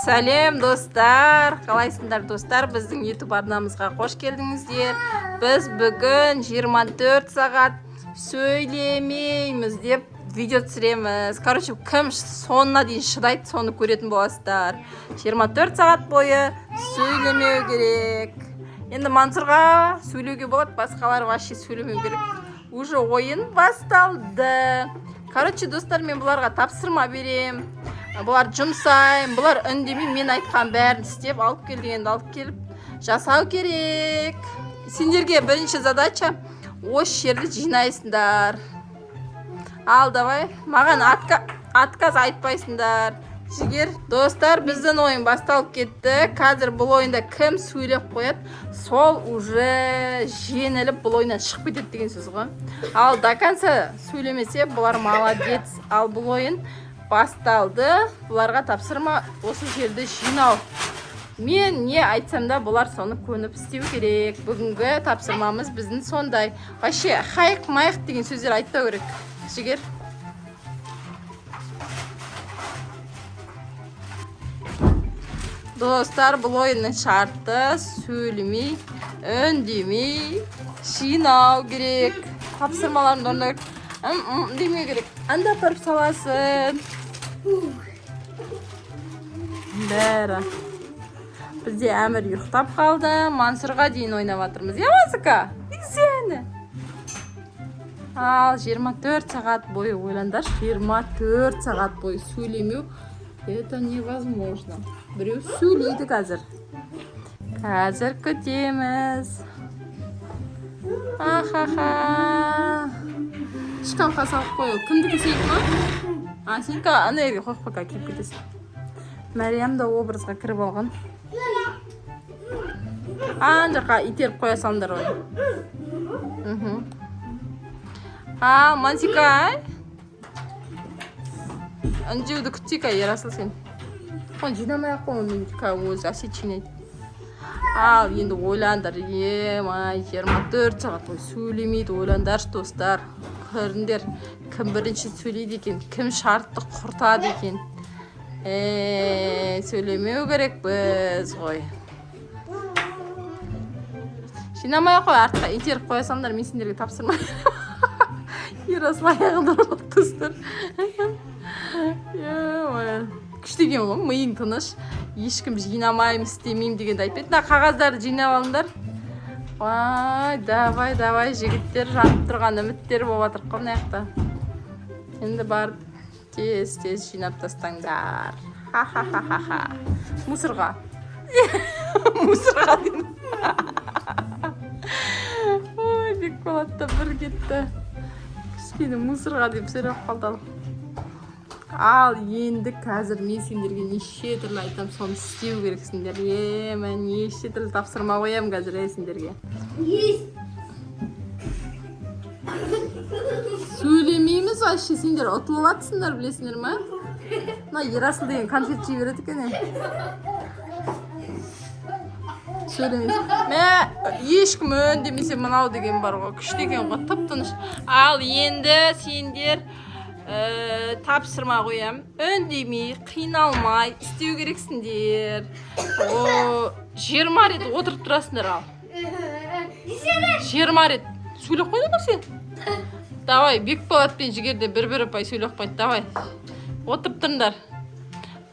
Сәлем, достар! Қалайсыңдар, достар? Біздің YouTube арнамызға қош келдіңіздер. Біз бүгін 24 сағат сөйлемейміз деп видео түсіреміз. Короче, кім соңына дейін шыдайды, соны көретін боласыздар. 24 сағат бойы сөйлемеу керек. Енді Мансұрға сөйлеуге болады, басқалар вообще сөйлемеу керек. Уже ойын басталды. Короче, достар, мен бұларға тапсырма берем, бұлар жұмсаймын, бұлар үндемей, мен айтқан бәрін істеп, алып кел дегенді алып келіп жасау керек. Сендерге бірінші задача: осы жерді жинайсыңдар. Ал давай, маған отказ айтпайсыңдар. Жігер, достар, біздің ойын басталып кетті. Қазір бұл ойында кім сөйлеп қояды, сол уже жеңіліп, бұл ойыннан шығып кетеді деген сөз ғой. Ал до конца сөйлемесе, бұлар молодец. Ал бұл ойын басталды. Бұларға тапсырма: осы жерді жинау. Мен не айтсам да, бұлар соны көніп істеу керек. Бүгінгі тапсырмамыз біздің сондай. Вообще хайқ майық деген сөздер айтпау керек. Жігер. Достар, бұл ойынның шарты: сөйлемей, үндемей жинау керек. Тапсырмаларын орындау керек. Ым, ым демеу керек. Анда апарып саласың. Бәрі. Бізде Әмір ұйықтап қалды. Мансұрға дейін ойнап жатырмыз. Иә, Мансұка? Сені. Ал 24 сағат бойы, ойлаңдаршы, 24 сағат бойы сөйлемеу — это невозможно. Біреу сөйлейді қазір. Қазір күтеміз. Ахаха. Шкафқа салып қой. Кімдікі, сенікі ма? А, сенікі ана жерге қойып қой, киіп кетесің. Мәриям да образға кіріп алған. Ана жаққа итеріп қоя салыңдар оны. Ал, Мансика, үндеуді күтейік. Ерасыл, сен оны жинамай ақ қой, мен өзі Әсет жинайды. Ал енді ойлаңдар, ема, 24 сағат бойы сөйлемейді. Ойлаңдаршы, достар, көріңдер, кім бірінші сөйлейді екен, кім шартты құртады екен. Сөйлемеу керекпіз ғой. Жинамай ақ қой, артқа итеріп қоя салыңдар. Мен сендерге тапсырма. Ерасыл аяғын ұрып алды, достар. Е, күшті екен ғой, миың тыныш. Ешкім жинамаймын, істемеймін дегенді айтпайды. Мына қағаздарды жинап алыңдар. Ой, давай, давай, жігіттер, жанып тұрған үміттер болып жатыр ғой мына жақта. Енді барып тез тез жинап тастаңдар. Ха ха ха ха ха. Мусорға, мусорға деймін. Ой, Бекболат та бір кетті, кішкене мусорға деп сөйлеп қалды. Ал енді қазір мен сендерге неше түрлі айтамын, соны істеу керексіңдер. Е, мен неше түрлі тапсырма қоямын қазір, е, сендерге. Есть. Сөйлемейміз вообще. Сендер ұтылып жатсыңдар, білесіңдер ма? Мына Ерасыл деген конфет жей береді екен. Е, сөйлемейміз. Мә, ешкім үндемесе, мынау деген бар ғой, күшті екен ғой, тып тыныш. Ал енді сендер, тапсырма қоямын, үндемей, қиналмай істеу керексіңдер. О, 20 рет отырып тұрасыңдар. Ал 20 рет сөйлеп қойдың ғой сен. Давай, Бекболат пен Жігер де бір бір ұпай сөйлеп қойды. Давай, отырып тұрыңдар.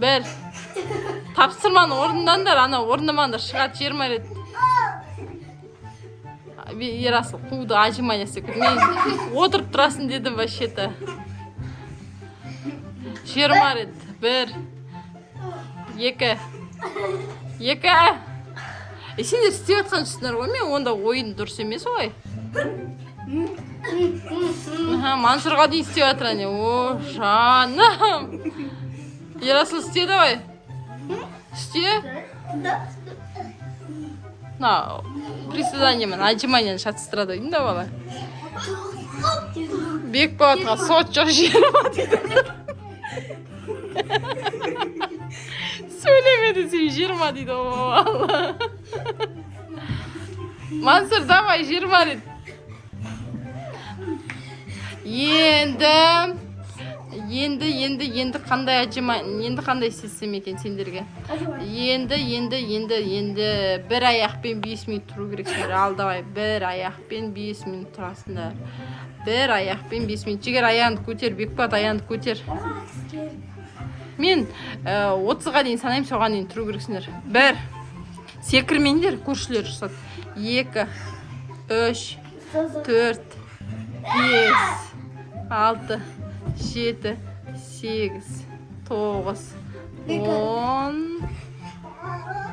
Бір тапсырманы орындаңдар, ана орындамаңдар, шығады 20 рет. Ерасыл қуды, отжимание істеп кетті. Мен отырып тұрасың дедім вообще то. 20 рет. Бір, екі, екі. Е, сендер істеп жатқан жоқсыңдар ғой. Мен онда ойын дұрыс емес олай. Аха, Мансұрға дейін істеп жатыр әне. О, жаным, Ерасыл, істе, давай, істе. Мына приседание мен отжиманияны шатыстырады деймін да бала. Бекболатқа сот жоқ, 20 дейді. Сөйлеме десем, 20 дейді. О, Алла. Мансұр, давай, 20 рет. Енді Енді қандай отжима, енді қандай істесем екен сендерге? Енді бір аяқпен 5 минут тұру керексіңдер. Ал, давай, бір аяқпен 5 минут тұрасыңдар. Бір аяқпен 5 минут. Жігер, аяғыңды көтер, Бекбат, аяғыңды көтер. Мен 30-ға дейін санаймын, соған дейін тұру керексіңдер. Бір. Секірмеңдер, көршілер ұрсады. Екі, үш, төрт, бес, алты, жеті, сегіз, тоғыз, 10,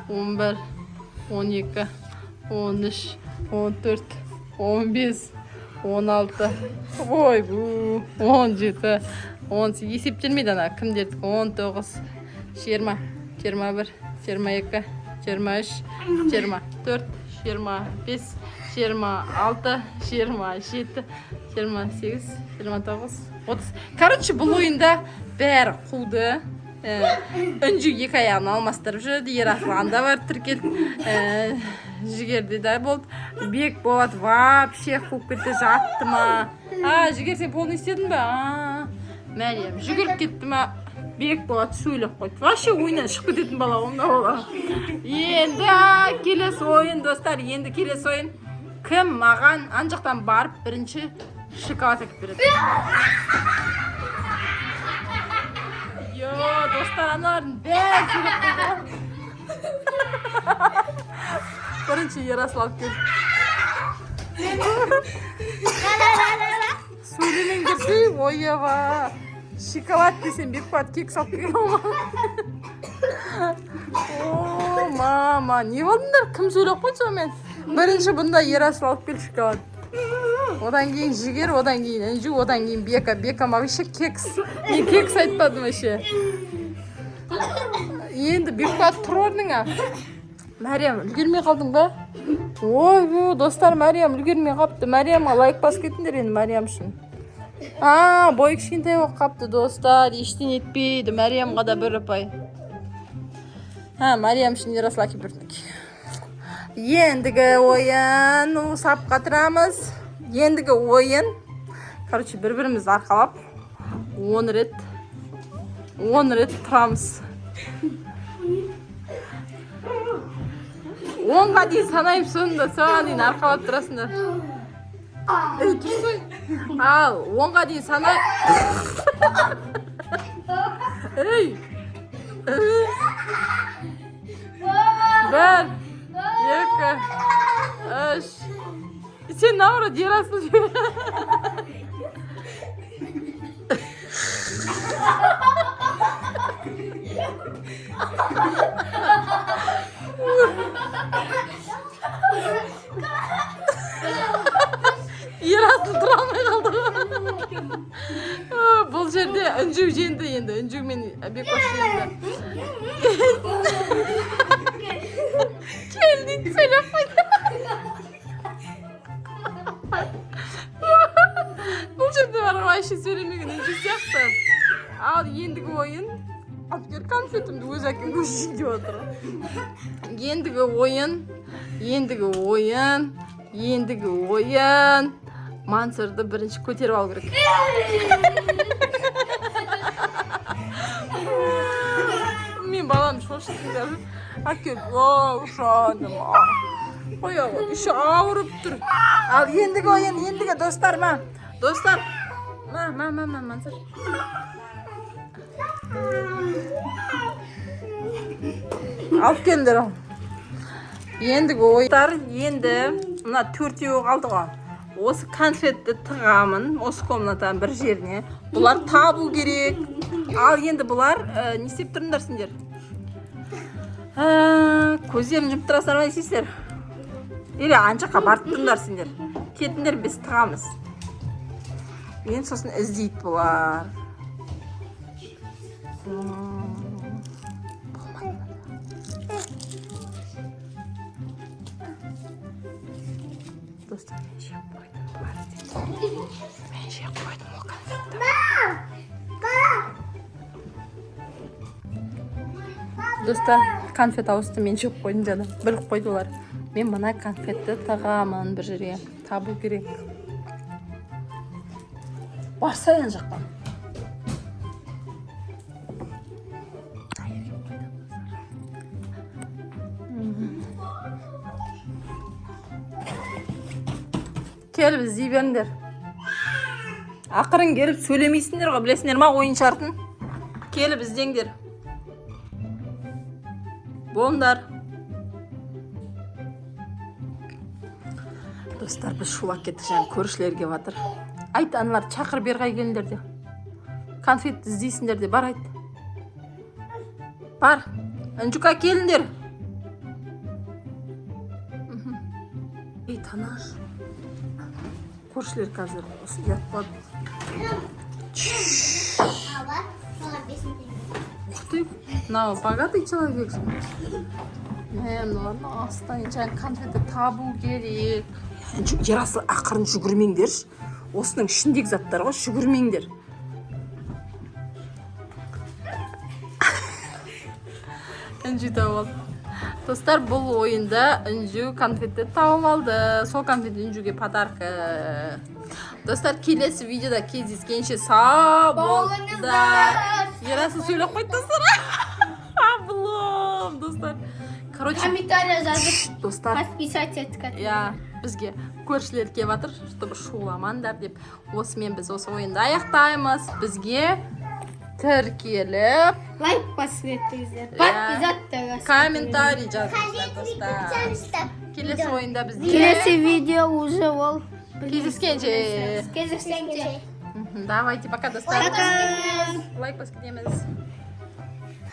11, 12, 13, 14, 15, 16, ойбу, 17, 18, есептелмейді ана кімдердікі, 19, 20, 21, 22, 23, 24, 25, 26, 27, 28, 29, 30. Короче, бұл ойында бәрі қуды. Інжу екі аяғын алмастырып жүрді, Ерасыл анда барып тіркелді. Жігерде де болды. Бекболат вообще қуып кетті, жатты ма? А, Жігер, сен полный істедің ба? А, Мәриям жүгіріп кетті ма? Бекболат сөйлеп қойды. Вообще ойыннан шығып кететін бала ғой мына бала. Енді келесі ойын, достар, енді келесі ойын. Кім маған ана жақтан барып бірінші шоколад әкеліп береді? Йо, достар, аналардың бәрі сөйлеп қойды ғой. Бірінші Ерасыл алып келді. Сөйлемеңдерші, ойева. Шоколад десем, Бекболат кекс алып келген ғой. О, мама, не болдыңдар? Кім сөйлеп қойды сонымен? Бірінші бұнда Ерасыл алып келді шоколад. Одан кейін Жігер, одан кейін Інжу, одан кейін Бека. Бека вообще кекс. Мен кекс айтпадым вообще. Енді Бекболат, тұр орныңа. Мәриям, үлгермей қалдың ба? Ойбу, достар, Мәриям үлгермей қалыпты. Мәриямға лайк басып кетіңдер енді Мәриям үшін. А, бойы кішкентай болып қалыпты, достар. Ештеңе етпейді. Мәриямға да бір ұпай. Ha, Мәриям үшін Ерасыл әкеліп бердік. Ендігі ойын, сапқа тұрамыз. Ендігі ойын. Короче, бір бірімізді арқалап 10 рет 10 рет тұрамыз. 10-ға дейін санаймын, сонда соған дейін арқалап тұрасыңдар. Ей, тұрсай. Ал, 10-ға дейін санай. Ей. Бір, екі, үш. Сен наоборот Ерасыл. Ерасыл тұра алмай қалды ғой. Бұл жерде Інжу жеңді енді. Інжу мен Бекош жеңді. Кел дейді, сөйлеп қойды. Бұл жерде бар ғой, вообще сөйлемеген Інжу сияқты. Ал ендігі ойын, алып кел конфетімді, өз әкем өзі жейін деп отыр. Ендігі ойын, ендігі ойын, ендігі ойын. Мансұрды бірінші көтеріп алу керек. Мен балам шошытыңдар. Әкел, о, жаным. Қоя ғой, еще ауырып тұр. Ал ендігі ойын, ендігі, достар, ма. Достар, ма, ма, ма, ма, Мансұр. Алып келіңдер ал. Ендігі ойындар, енді мына төртеуі қалды ғой. Осы конфетті тығамын осы комнатаның бір жеріне. Бұлар табу керек. Ал енді бұлар не істеп тұрыңдар сендер? Көздерін жұмып тұрасыңдар ма, не істейсіздер? Или ана жаққа барып тұрыңдар сендер. Кетіңдер, біз тығамыз. Енді сосын іздейді бұлар. Болмайды. Достар, мен жеп қойдым, бұлар іздейді. Мен жеп қойдым ол конфетті. Достар, конфет ауысты, мен жеп қойдым жаңа. Біліп қойды олар. Мен мына конфетті тығамын бір жерге. Табу керек. Барсай ана жақтан. Келіп іздей беріңдер. Ақырын келіп сөйлемейсіңдер ғой, білесіңдер ма ойын шартын? Келіп іздеңдер. Болыңдар. Достар, біз шулап кеттік, жаңа көршілер келіп жатыр. Айт, аналарды шақыр, бері қарай келіңдер де. Конфет іздейсіңдер де, бар, айт. Бар. Інжука, келіңдер. Мхм. Ей, Танаш. Көршілер қазір осы ұят болады. Аба, соған 5000 теңге. Ух ты, мынау богатый человек же. Мә, мыналардың астынан жаңа конфетті табу керек. Ерасыл, ақырын жүгірмеңдерші. Осының ішіндегі заттар ғой, жүгірмеңдер. Інжу тауып алды. Достар, бұл ойында Інжу конфетті тауып алды. Сол конфет Інжуге подарка. Достар, келесі видеода кездескенше сау болыңыздар. Болыңыздар. Ерасыл сөйлеп қойды, достар. Облом, достар. Короче, Комментарий жазып, достар, подписаться етіп. Иә, бізге көршілер келіп жатыр, чтобы шуламаңдар деп. Осымен біз осы ойынды аяқтаймыз. Бізге тіркеліп, Лайк басып өтіңіздер. Иә. Подписаться. Комментарий жазыңыздар, достар. Келесі ойында бізде Келесі видео уже ол. Кездескенше. Кездескенше. Давайте, пока, достар. Пока. Лайк басып кетеміз.